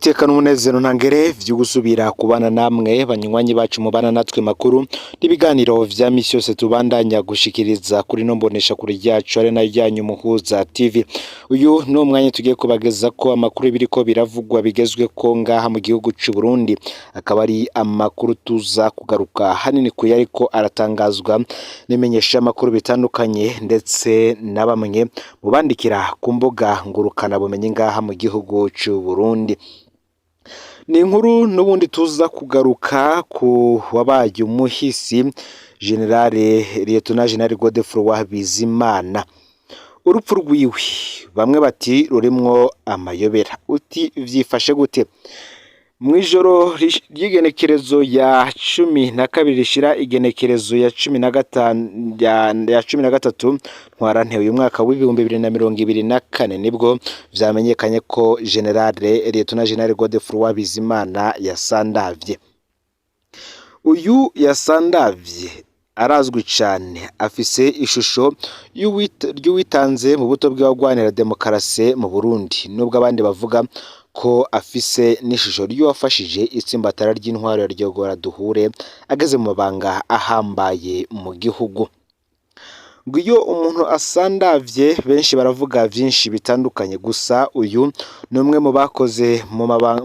Niteka n'umunezero ntangere vyo gusubira kubana namwe banywanyi bacu mubana natwe makuru n'ibiganiro vya misi yose tubandanya gushikiriza kuri no mbonesha kuri ryacu ari nayo ryanyu Muhuza TV. Uyu ni umwanya tugiye kubageza ko amakuru biriko biravugwa bigezwe ko ngaha mu gihugu c'u Burundi, akaba ari amakuru tuza kugaruka hanini ku yariko aratangazwa n'imenyesha amakuru bitandukanye ndetse na bamwe mu bandikira ku mbuga ngurukana bumenyi ngaha mu gihugu c'u Burundi. Ni inkuru n'ubundi tuza kugaruka ku wabaye umuhisi Generale Lieutenant General Godefroid Bizimana. Urupfu rwiwe bamwe bati rurimwo amayobera, uti vyifashe gute? Mw'ijoro ry'igenekerezo ya 12 rishira igenekerezo ya 15 ya 13 Ntwarante uyu mwaka w'2024 nibwo vyamenyekanye ko Generale Lieutenant General Godefroid Bizimana yasandavye. Uyu yasandavye arazwi cane, afise ishusho ry'uwitanze mu buto bw'abagwanira demokarasi mu Burundi, nubwo abandi bavuga ko afise n'ishusho ry'uwafashije itsimbatara ry'intwaro ya Ryogora Duhure ageze mu mabanga ahambaye mu gihugu. Ngo iyo umuntu asandavye benshi baravuga vyinshi bitandukanye, gusa uyu ni umwe mu bakoze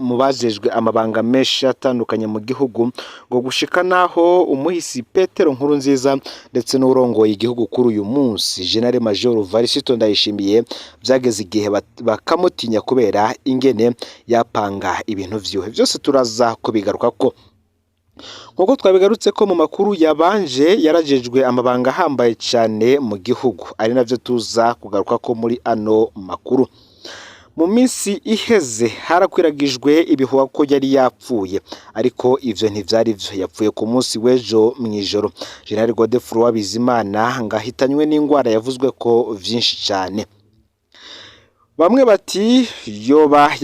mu bajejwe amabanga menshi atandukanye mu gihugu, ngo gushika naho umuhisi Petero Nkurunziza ndetse n'uwurongoye igihugu kuri uyu munsi General Major Varisito Ndayishimiye vyageze igihe bakamutinya kubera ingene yapanga ibintu vyiwe. Vyose turaza kubigarukako. Nkuko twabigarutse ko mu makuru yabanje, yarajejwe amabanga ahambaye cane mu gihugu, ari navyo tuza kugaruka ko muri ano makuru. Mu minsi iheze harakwiragijwe ibihuha ko yari yapfuye, ariko ivyo ntivyari vyo. Yapfuye ku munsi w'ejo mw'ijoro. General Godefroid Bizimana ngo ahitanywe n'ingwara yavuzwe ko vyinshi cane. Bamwe bati yoba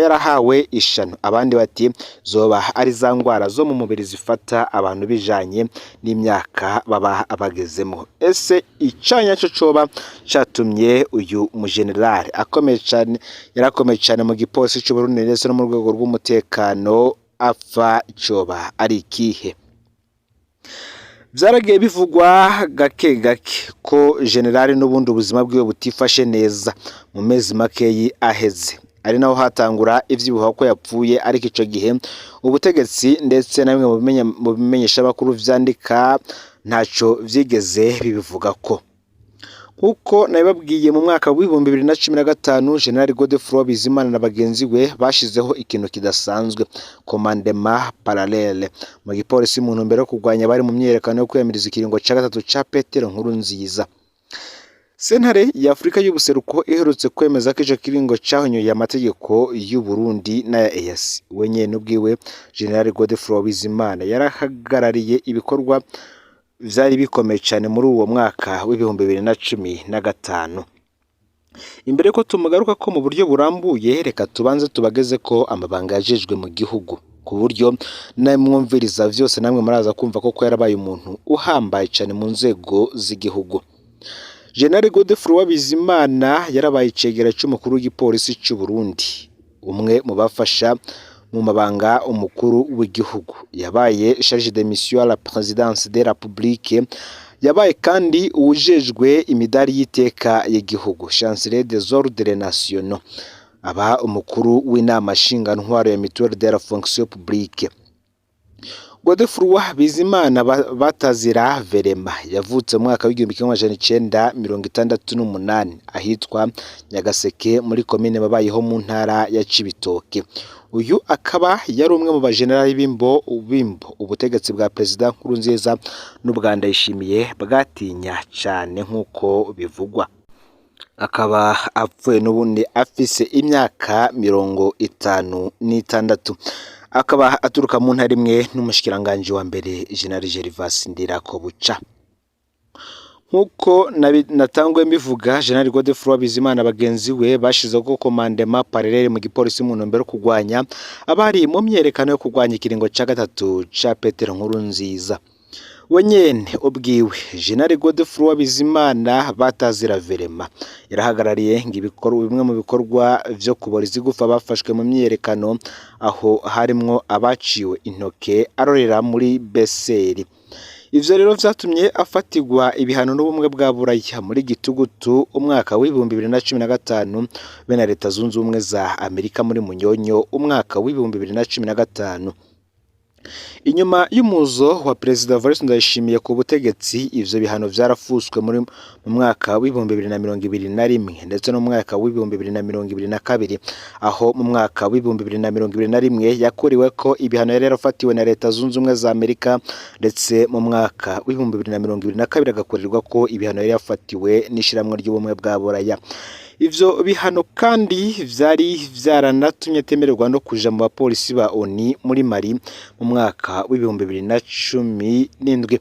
yarahawe ishano, abandi bati zoba ari za ngwara zo mu mubiri zifata abantu bijanye n'imyaka baba bagezemo. Ese icanyaco coba catumye uyu mujenerali akomeye cane, yarakomeye cane mu gipolisi c'Uburundi ndetse no mu rwego rw'umutekano apfa, coba ari ikihe? Vyaragiye bivugwa gake gake ko generali n'ubundi ubuzima bwiwe butifashe neza mu mezi makeyi aheze, ari naho hatangura ivyibuha ko yapfuye, ariko ico gihe ubutegetsi ndetse na bimwe mu bimenyeshamakuru vyandika ntaco vyigeze bibivugako. Nkuko nabibabwiye, mu mwaka w'2015 General Godefroid Bizimana na bagenzi we bashizeho ikintu kidasanzwe, commandement parallèle mu gipolisi, mu ntumbero yo kurwanya abari mu myiyerekano yo kwiyamiriza ikiringo ca gatatu ca Petero Nkurunziza. Sentare ya Afurika y'ubuseruko iherutse kwemeza ko ico kiringo cahonyoye amategeko y'u Burundi n'aya EAC. We nyene ubwiwe General Godefroid Bizimana yarahagarariye ibikorwa vyari bikomeye cane muri uwo mwaka w'2015. Imbere yuko tumugaruka ko mu buryo burambuye, reka tubanze tubageze ko amabanga yajejwe mu gihugu, ku buryo namwumviriza vyose namwe muraza kumva koko yarabaye umuntu uhambaye cane mu nzego z'igihugu. General Godefroid Bizimana yarabaye icegera c'umukuru w'igipolisi c'u Burundi, umwe mu bafasha mu mabanga umukuru w'igihugu. Yabaye chargé de mission à la présidence de la République, yabaye kandi uwujejwe imidari y'iteka y'igihugu, chancelier des ordres nationaux, aba umukuru w'inama ntwaro ya mutuelle de la fonction publique. Godefroid Bizimana batazira Verema yavutse mu mwaka w'1968 ahitwa Nyagaseke muri komine Mabayeho mu ntara ya Cibitoke. Uyu akaba yari umwe mu bajenerali b'imbo ubutegetsi bwa Perezida Nkurunziza n'ubwa Ndayishimiye bwatinya cane nk'uko bivugwa. Akaba apfuye n'ubundi afise imyaka 56, akaba aturuka mu ntara imwe n'umushikiranganji wa mbere General Gervas Ndirakobuca. Nk'uko natanguye mbivuga, General Godefroid Bizimana bagenzi we bashizeho commandement parallèle mu gipolisi mu ntumbero yo kurwanya abari mu myiyerekano yo kurwanya ikiringo ca gatatu ca Petero Nkurunziza. We nyene ubwiwe General Godefroid Bizimana batazira verema yarahagarariye ngo ibikorwa bimwe mu bikorwa vyo kubora izigufa bafashwe mu myiyerekano, aho harimwo abaciwe intoke arorera muri Beseri. Ivyo rero vyatumye afatirwa ibihano n'ubumwe bwa Buraya muri gitugutu umwaka w'2015 be na Leta Zunze Ubumwe za Amerika muri Munyonyo umwaka w'2015. Inyuma y'umuzo wa Perezida Evariste Ndayishimiye ku butegetsi, ivyo bihano vyarafuswe muri mu mwaka w'2021 ndetse no mu mwaka w'2022, aho mu mwaka w'2021 yakuriweko ibihano yari yarafatiwe na Leta Zunze Ubumwe za Amerika, ndetse mu mwaka w'2022 agakurirwako ibihano yari yafatiwe n'ishirahamwe ry'ubumwe bwa Buraya. Ivyo bihano kandi vyari vyaranatumye atemererwa no kuja mu bapolisi ba ONU muri Mali mu mwaka w'2017.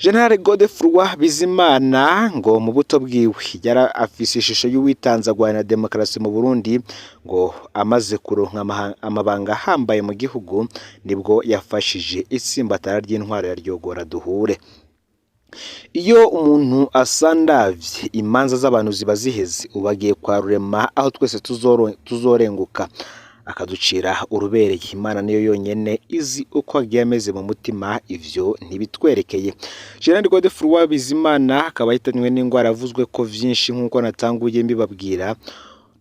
General Godefroid Bizimana ngo mu buto bwiwe yari afise ishusho y'uwitanze agwanira demokarasi mu Burundi, ngo amaze kuronka amabanga ahambaye mu gihugu nibwo yafashije itsimbatara ry'intwaro ya Ryogora duhure. Iyo umuntu asandavye imanza z'abantu ziba ziheze, ubu agiye kwa Rurema aho twese tuzorenguka akaducira urubereye. Imana niyo yonyene izi uko agiye ameze mu mutima, ivyo ntibitwerekeye. General Godefroid Bizimana akaba yahitanywe n'ingwara avuzwe ko vyinshi nk'uko natanguye mbibabwira.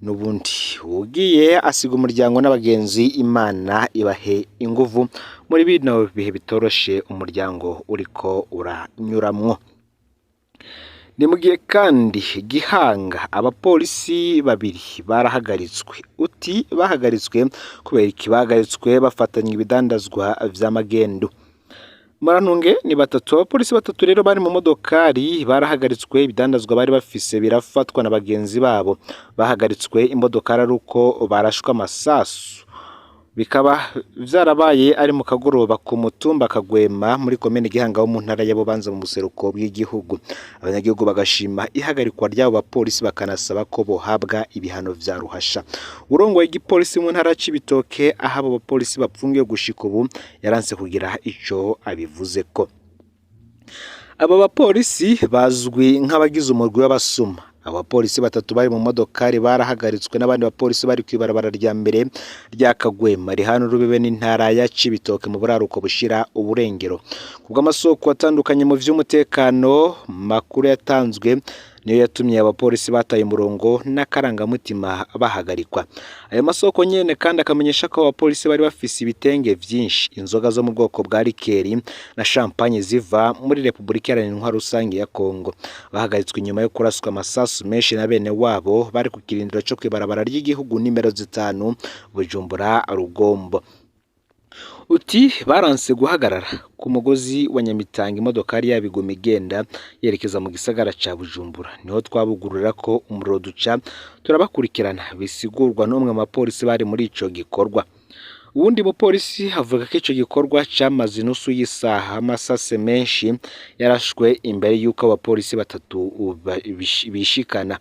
N'ubundi ugiye asiga umuryango n'abagenzi, Imana ibahe inguvu muri bino bihe bitoroshe umuryango uriko uranyuramwo. Ni mu gihe kandi Gihanga abapolisi babiri barahagaritswe. Uti bahagaritswe kubera iki? Bahagaritswe bafatanywe ibidandazwa vy'amagendu. Murantunge ni batatu, abapolisi batatu rero bari mu modokari barahagaritswe, ibidandazwa bari bafise birafatwa na bagenzi babo. Bahagaritswe imodokari ari uko barashwe amasasu, bikaba vyarabaye ari mu kagoroba ku mutumba Kagwema muri komine Gihanga wo mu ntara ya Bubanza mu buseruko bw'igihugu. Abanyagihugu bagashima ihagarikwa ry'abo bapolisi bakanasaba ko bohabwa ibihano vya ruhasha. Urongoye igipolisi mu ntara ya Cibitoke aho abo bapolisi bapfungiwe gushika ubu yaranse kugira ico abivuzeko. Abo bapolisi bazwi nk'abagize umurwi w'abasuma. Abo bapolisi batatu bari mu modokari barahagaritswe n'abandi bapolisi bari kw'ibarabara rya mbere rya Kagwema rihana urubibe n'intara ya Cibitoke mu buraruko bushira uburengero. Kubw'amasoko atandukanye mu vy'umutekano, makuru yatanzwe niyo yatumye abapolisi bataye umurongo n'akarangamutima bahagarikwa. Ayo masoko nyene kandi akamenyesha ko abapolisi bari bafise ibitenge vyinshi, inzoga zo mu bwoko bwa rikeri na champagne ziva muri Repubulika Iharanira Intwaro Rusange ya Kongo. Bahagaritswe inyuma yo kuraswa amasasu menshi na bene wabo bari ku kirindiro co kw'ibarabara ry'igihugu nimero 5 Bujumbura Rugombo. Uti baranse guhagarara ku mugozi wa Nyamitanga, imodokari yabo iguma igenda yerekeza mu gisagara ca Bujumbura, niho twabugurura ko umuriro duca turabakurikirana, bisigurwa n'umwe mu bapolisi bari muri ico gikorwa. Uwundi mupolisi avuga ko ico gikorwa camaze inusu y'isaha, amasase menshi yarashwe imbere y'uko abapolisi batatu bishikana.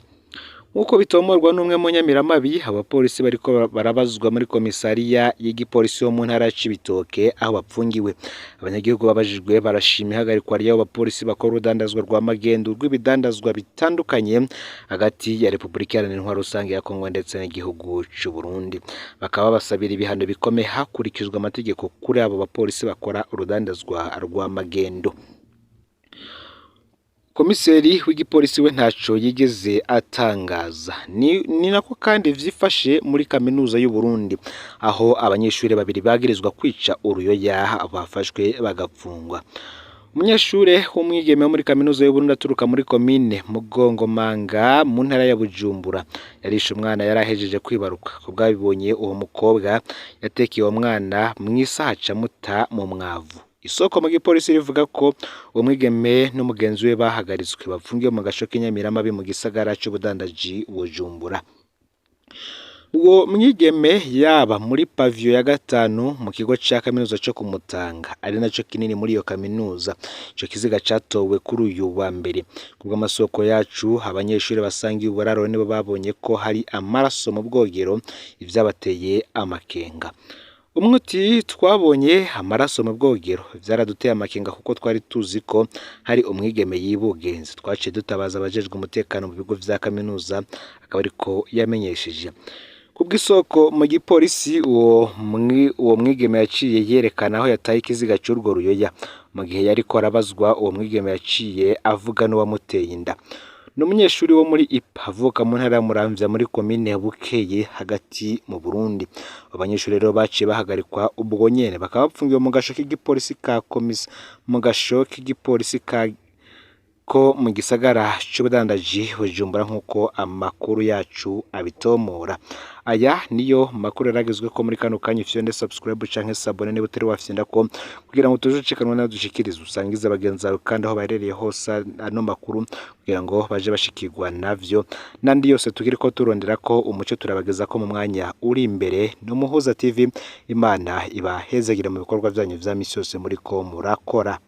Nk'uko bitomorwa n'umwe mu nyamiramabi, abapolisi bariko barabazwa muri komisariya y'igipolisi yo mu ntara ya Cibitoke aho bapfungiwe. Abanyagihugu babajijwe barashima ihagarikwa ry'abo bapolisi bakora urudandazwa rwa magendu rw'ibidandazwa bitandukanye hagati ya Repubulika Iharanira Intwaro Rusange ya Kongo ndetse n'igihugu c'u Burundi. Bakaba babasabira ibihano bikomeye hakurikijwe amategeko kuri abo bapolisi bakora urudandazwa rwa magendo. Komiseri w'igipolisi we ntaco yigeze atangaza. Ni nako kandi vyifashe muri kaminuza y'u Burundi aho abanyeshuri babiri bagirizwa kwica uruyoya bafashwe bagapfungwa. Umunyeshure w'umwigeme wo muri kaminuza y'u Burundi aturuka muri komine Mugongomanga mu ntara ya Bujumbura yarishe umwana yari ahejeje kwibaruka. Kubwabibonye uwo mukobwa yatekeye uwo mwana mw'isaha aca amuta mu mwavu. Isoko mu gipolisi rivuga ko uwo mwigeme n'umugenzi we bahagaritswe bafungiwe mu gasho k'inyamiramabi mu gisagara c'ubudandaji Bujumbura. Uwo mwigeme yaba muri paviyo ya gatanu mu kigo ca kaminuza co ku Mutanga, ari naco kinini muri iyo kaminuza. Ico kiziga catowe kuri uyu wa mbere. Kubw'amasoko yacu, abanyeshuri basangiye uburaro nibo babonye ko hari amaraso mu bwogero, ivyabateye amakenga. Umwe uti twabonye amaraso mu bwogero, vyaraduteye amakenga kuko twari tuzi ko hari umwigeme yibugenze. Twaciye dutabaza abajejwe umutekano mu bigo vya kaminuza, akaba ariko yamenyesheje. Kubw'isoko mu gipolisi, uwo mwigeme yaciye yerekana aho yataye ikiziga c'urwo ruyoya. Mu gihe yariko arabazwa, uwo mwigeme yaciye avuga n'uwamuteye inda. Ni umunyeshuri wo muri IPA avuka mu ntara ya Muramvya muri komine Bukeye hagati mu Burundi. Abanyeshuri rero baciye bahagarikwa ubwo nyene, bakaba bapfungiwe mu gasho k'igipolisi ka komisa mu gasho k'igipolisi ka ko mu gisagara c'ubudandaji Bujumbura, nk'uko amakuru yacu abitomora. Aya niyo makuru yaragezwe ko muri kano kanya. Ufyonde subscribe canke s'abonner niba utari wafyonda ko, kugira ngo tuje ucikanwa nayo dushikirize, usangize bagenzi bawe kandi aho baherereye hose ano makuru, kugira ngo baje bashikirwa navyo n'andi yose tukiriko turondera ko umuco, turabageza ko mu mwanya uri imbere. No Muhuza TV, Imana ibahezagire mu bikorwa vyanyu vya misi yose muriko murakora.